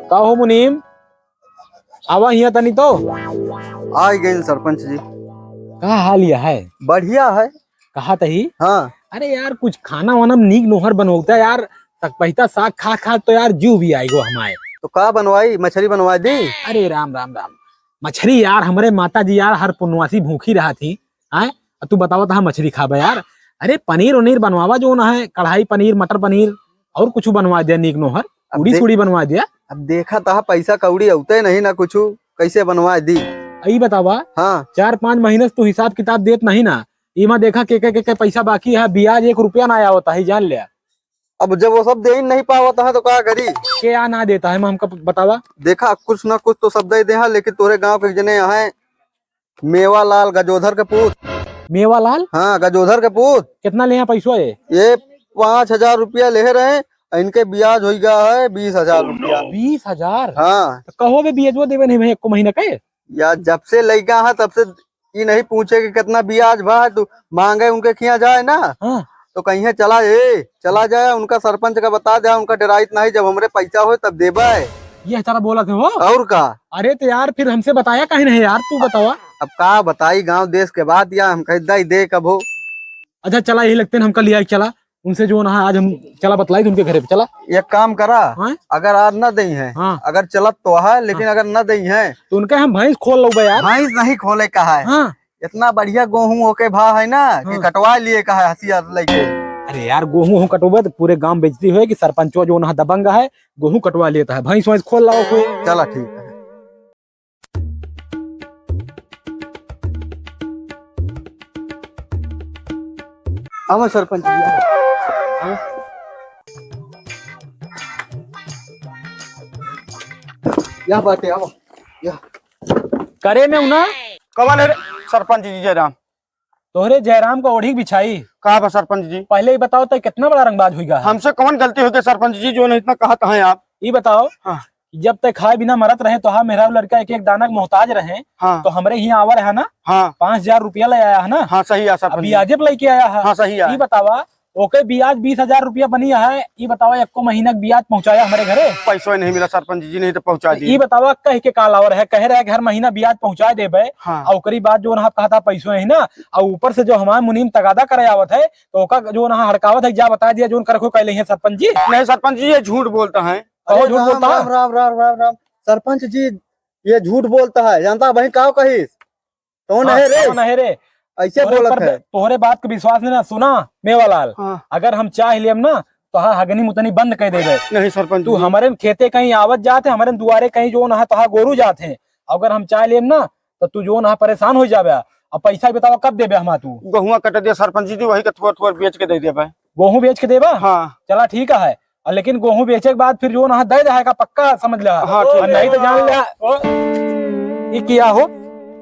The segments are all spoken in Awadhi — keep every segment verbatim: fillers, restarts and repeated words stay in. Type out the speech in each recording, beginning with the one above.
का हो मुनीम, आवा हियाँ तनी तो। आ गए सरपंच जी। का हाल यह है? बढ़िया है। कहा तही? हाँ। अरे यार, कुछ खाना वाना नीक नोहर बनौता यार। तक पहिता साग खा खा तो यार जीव भी आएगो हमारे। तो का बनवाई, मछरी बनवा दी? अरे राम राम राम, मछरी यार, हमरे माता जी यार हर पुनवासी भूखी रहा थी। आय, तू बतावा तहा मछरी खाबे यार। अरे पनीर उनीर बनवावा, जो ना है कढ़ाई पनीर, मटर पनीर, और कुछ बनवा दिया नीक नोहर, अब पूड़ी दे-, सूड़ी बनवा दिया। अब देखा तहा पैसा कौड़ी औते नहीं ना कुछ, कैसे बनवा दी? ई बतावा, हाँ। चार पाँच महीने से तू हिसाब किताब देत नहीं ना, इमा देखा के के, के, के पैसा बाकी है, ब्याज एक रुपया ना आवत है, जान लिया। अब जब वो सब दे ही नहीं पावत है तो का करी? के आ ना देता है, हमका प-, बतावा। देखा कुछ ना कुछ तो सब दे दे है, लेकिन तोरे गांव के जने यहाँ मेवालाल गजोधर के पूत। मेवालाल? हाँ, गजोधर के पूत। कितना ले हैं पैसवा ये? ये पाँच हजार रुपया ले रहे, इनके ब्याज हो गया है बीस हजार रुपया। बीस हजार? हाँ। तो कहो बे, ब्याजवा देवे नहीं भाई, एको महीना के? यार, जब से लइका है तब से ई नहीं पूछे कि कितना ब्याज बा, तू मांगे उनके खिया जाए ना, हाँ। तो कहीं चला ए, चला जाए, उनका सरपंच का बता दे, उनका डराइत नहीं, जब हमरे पैसा होए तब देबे। ये तरह बोलत हो? और का? अरे तो यार, फिर हमसे बताया काहे नहीं यार, तू बतावा। अब का बताई, गांव देश के बात या हम कह दे, दे कब हो। अच्छा चला, यही लगते हैं, हमका लिया चला, उनसे जो ना आज हम चला बतलाई उनके घरे पे चला। एक काम करा, हाँ? अगर आज ना दई हैं, हाँ। अगर चलत तो है, लेकिन हाँ। अगर ना दई हैं, तो उनके हम भैंस खोल लउबे यार। भैंस नहीं खोले का है। हाँ। इतना बढ़िया गोहूं होके भा है ना कि हाँ। कटवा लिए का है हंसिया लेके। अरे यार, गोहूं हो कटोबे तो पूरे गांव बेइज्जती होए कि सरपंचवा जो ना दबंग है, गोहूं कटवा लेता है, भैंस वैंस खोल लाओ कोई। चला ठीक है। आवा सरपंच जी, आवा। आवा। या बाटे, आवा। या। करे में उना? कवन है रे? सरपंच जी जयराम। तोहरे जयराम का ओढ़ी बिछाई। का बा सरपंच जी? पहले ही बताओ, तय कितना बड़ा रंगबाज हुई गा है? हमसे कवन गलती हो गई सरपंच जी, जो नहीं इतना कहत हैं आप? ई बताओ, हाँ। जब तक खाए बिना मरत रहे, तोहार मेहरारू लड़का एक एक दाना के मोहताज रहे, हाँ। तो हमरे हियाँ आवा रहा ना, हाँ। पाँच हजार रुपया ले आया है ना? हाँ, सही है सरपंच अब जी। ब्याजे पे लेके आया है। हाँ, सही है। ई बतावा, ओके ब्याज बीस हजार रुपया बनी है, ई बतावा, एको महीना के ब्याज पहुँचाया हमरे घरे? पैसो नहीं मिला सरपंच जी, नहीं तो पहुँचा दी। ई बतावा, कह के का लावर है, कहे रहे कि हर महीना ब्याज पहुँचा देबे, हाँ। और ओकरी बाद जो ना कहा था पैसो नहीं ना, और ऊपर से जो हमार मुनीम तगादा करे आवत है, तो ओका जो ना हड़कावत है, जा बता दिया, जोन करखो कैले हैं सरपंच जी। नहीं सरपंच जी, ये झूठ बोलता है। कहो अरे झूठ राम, बोलता है? राम, राम, राम, राम, राम। सरपंच जी, ये झूठ बोलता है। जानता भाई का कहिस? कौन हाँ, है रे? कौन है रे? ऐसे तोहरे बोलत ऊपर है। बे-, तोहरे बात के विश्वास नहीं ना। सुना मेवालाल, हाँ। अगर हम चाह लेम ना, तो हाँ, हगनी मुतनी बंद कर देबे। नहीं सरपंच तू जी। हमरे खेते कहीं आवत जात है, हमरे दुआरे कहीं जो ना तोहार गोरू जात है, अगर हम चाह लेम ना, तो तू जो ना परेशान हो जाबे। अब पैसा बतावा, कब देबे हमा तू? गहुआ कट दे सरपंच जी, वही के थोड़ थोड़ बेच के दे देबे। गोहूं बेच के देबा? हाँ। चला ठीक है, और लेकिन गोहूं बेचे के बाद फिर जो ना दे दे का पक्का समझ ले। हाँ, ठीक और है। नहीं तो जान ले। ई किया हो?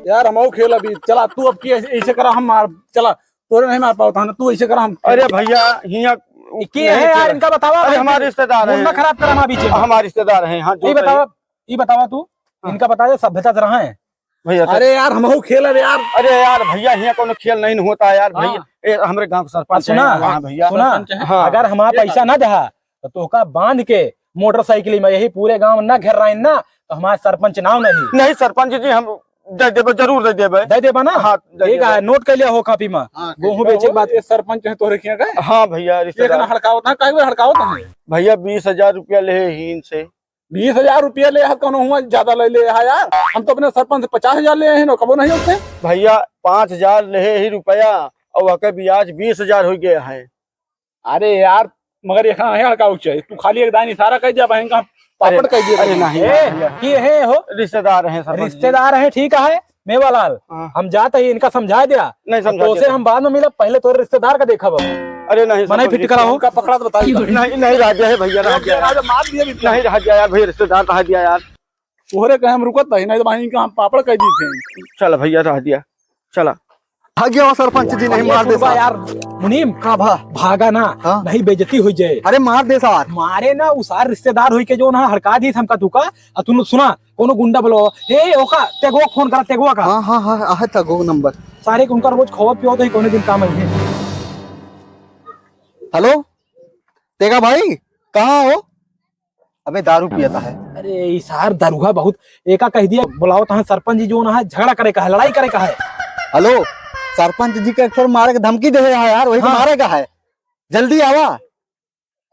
यार, हम खेल अभी, चला तू अब की ऐसे, ऐसे करा, हम मार, चला, तोरे नहीं मार पावत है ना, तू ऐसे करा, हम अरे भैया, हिया ई के नहीं है यार, खेल। इनका बतावा अरे, भाई, हमारे रिश्तेदार मूड हैं। ना खराब करा हमारे बीच में। हमारे रिश्तेदार हैं, हाँ, जो ई बतावा, बताइए। ई बतावा तू, हाँ। इनका बता दे, सभ्यता से रहा है। भैया, तो अरे यार, हमहू खेल, अरे यार। अरे यार, भैया, हियाँ कोनो खेल नहीं होता है यार, भैया। हाँ। ए, हमरे गाँव के सरपंच सुना, हैं, हाँ, भैया। सुना, सरपंच हैं। हाँ। अगर हमारा पैसा ना दहा, तो तोहका बांध के मोटरसाइकिल में यही पूरे गांव ना घेर रहा ना, तो हमारा सरपंच नाव नहीं। नहीं, सरपंच जी, हम दे देबे, जरूर दे देबे। दे देबा ना? हाँ, दे ठीक है, देबे। नोट कर लिया हो कॉपी में। हाँ, गोहूं ठीक है। बेचे के बाद। ये सरपंच है तोहरे खिया का? हाँ भैया, ये रिश्तेदार। हड़कावत ना, काहे हड़कावत है? भैया, बीस हजार रुपया ले ही इनसे। बीस हजार रुपया ले है, कौनो हुआ ज्यादा ले ले है यार। हम तो अपने सरपंच से पचास हजार ले हैं ना, कबो नहीं होते। भैया, पाँच हजार ले ही रुपया और वके ब्याज बीस हजार हो गया है। अरे यार, मगर यहाँ है हड़काऊ चाहिए, तू खाली एक दान इशारा कर दिया, बहन का पापड़ अरे, कर दिया अरे बहन। नहीं, ए, नहीं, भैया। ये है हो? रिश्तेदार हैं सरपंच जी। रिश्तेदार हैं, ठीक है। मेवालाल, हाँ। हम जात ही, इनका समझा दिया। नहीं समझा तो उसे दिया। हम बाद में मिला, पहले तोरे रिश्तेदार का देखा बाबू। अरे नहीं, मनाई सरपंच फिट जी, करा हो। उनका पकड़ा तो बताइए। नहीं, नहीं, रह गया है भैया, रह गया। राजा मार दिया भी नहीं, रह गया यार भैया, रिश्तेदार रह गया यार। तोहरे कहे हम रुकत नहीं, नहीं तो भाई इनका हम पापड़ कह दी थे। चल भैया, रह दिया, चला। भाग गया वो सरपंच जी, नहीं अरे मार दे सुनबा साहब। यार, मुनीम, का भा? भागा ना, हाँ? नहीं बेइज्जती हो जाए। अरे मार दे साहब। मारे ना, उ सार रिश्तेदार होई के जो ना हड़का दी हमका तुका, आ तू सुना, कोनो गुंडा बोलो, ए, ओका, तेगवा फोन करा, तेगवा का। हाँ, हाँ, हाँ, आहे तेगो नंबर। सारे के उनका रोज खबर पियो तो ही कोनो दिन काम आई है। हेलो, तेगा भाई, कहाँ हो? अबे दारू पियत है। अरे ई सार दरुहा बहुत, एका कह दिया, बुलावत है सरपंच जी, जौन है झगड़ा करे का है, लड़ाई करे का है। हेलो, सरपंच जी के एक ठो मारे के धमकी दे है यार, वही के हाँ। मारे का है। जल्दी आवा।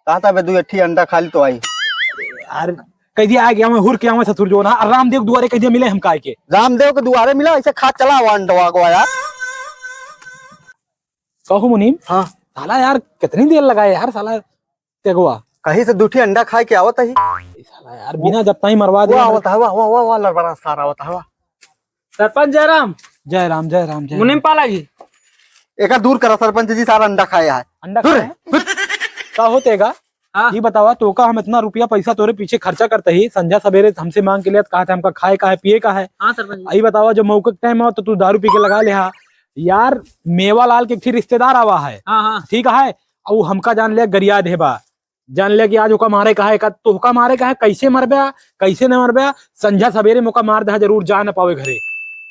कहा था बे, दू अट्ठी अंडा खा ली तो आई। यार, कह दिया आ गया मैं, हुर के आवा ससुर जौन है, रामदेव दुआरे कह दिया मिले हम काय के। रामदेव के दुआरे मिला, ऐसे खा चला आवा अंडवा को यार। कहू मुनीम? हाँ। साला यार, कितनी देर लगाए यार, साला तेगवा। कहीं से दू ठी अंडा खाए के आवत ही। साला यार, बिना जब ताई मरवा वो दिया। आवत हवा, वाह, वाह, वाह, लड़बड़ा सारा आवत हवा। सरपंच जय राम। जय राम, जय राम, जय मुनीम राम। पाला जी। एका दूर करा सरपंच जी, सारा अंडा खाए है। अंडा दूर खाए है? है? का होतेगा? हाँ। ई बतावा, तोका हम इतना रुपया पैसा तोरे पीछे खर्चा करते ही, संझा सवेरे हमसे मांग के लेत, कहा था हमका खाए का है, पिए का है। हाँ सरपंच जी। ई बतावा, जो मौके के टाइम आवा तो तू दारू पी के लगा ले हा। यार, मेवा लाल के एक ठी रिश्तेदार आवा है। हाँ, हाँ। ठीक है, और हमका जान ले गरिया देबा, जान ले कि आज ओका मारे का है, का तोहका मारे का है, कैसे मरबे, कैसे न मरबे, संझा सवेरे में ओका मार दे, जरूर जा न पावे घरे।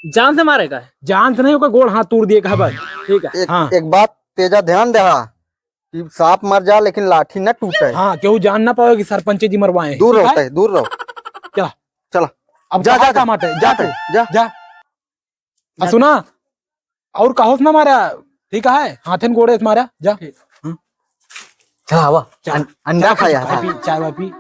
जान से मारे का है? जान से नहीं, ओका गोड़ हाथ तोड़ दिए का है बस। ठीक है। एक, हाँ। एक बात तेजा ध्यान दे हा, कि सांप मर जा लेकिन लाठी न टूटे। हाँ, केहू जान ना पावे कि सरपंच जी मरवाए हैं, दूर ठीक रहो है? तय, दूर रहो। चला। चला। अब जा, कहा जा, काम जा। आटे? जा जा तू, तू, जा। जा। आ सुना, और कहोस ना मारा, ठीक है? हाथेन गोड़े से मारा, जा। ठीक। हाँ। चला, आवा। चला। अन-, अंडा चला, खाया चाय था। पी, चाय वाय पी।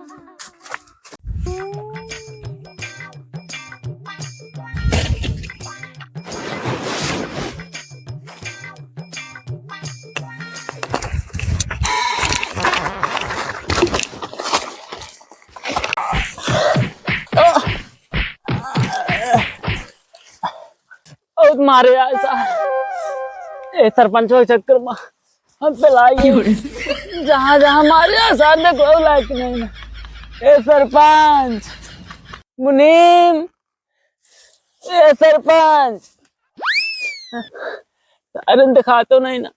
बहुत मारे आए सार। ए सरपंच के चक्कर में हम पेलाई गए। जहाँ जहाँ मारे आए सार, देखो लायक नहीं ना। ए सरपंच, मुनीम, ए सरपंच, अरे दिखा तो नहीं ना।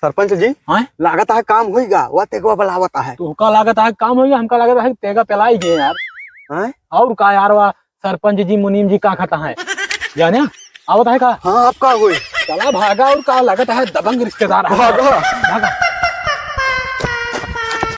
सरपंच जी, हाँ? लागत है काम होइगा, वह तेगवा बुलावत है। तोहका लागत है काम होइगा, हमका लागत है तेगा पेलाई गए यार। हाँ? और का यार, वह सरपंच जी, मुनीम जी का खाता है, जाने आवत है का? हाँ, आपका होई। चला भागा, और का लागत है दबंग रिश्तेदार है। भागा। भागा।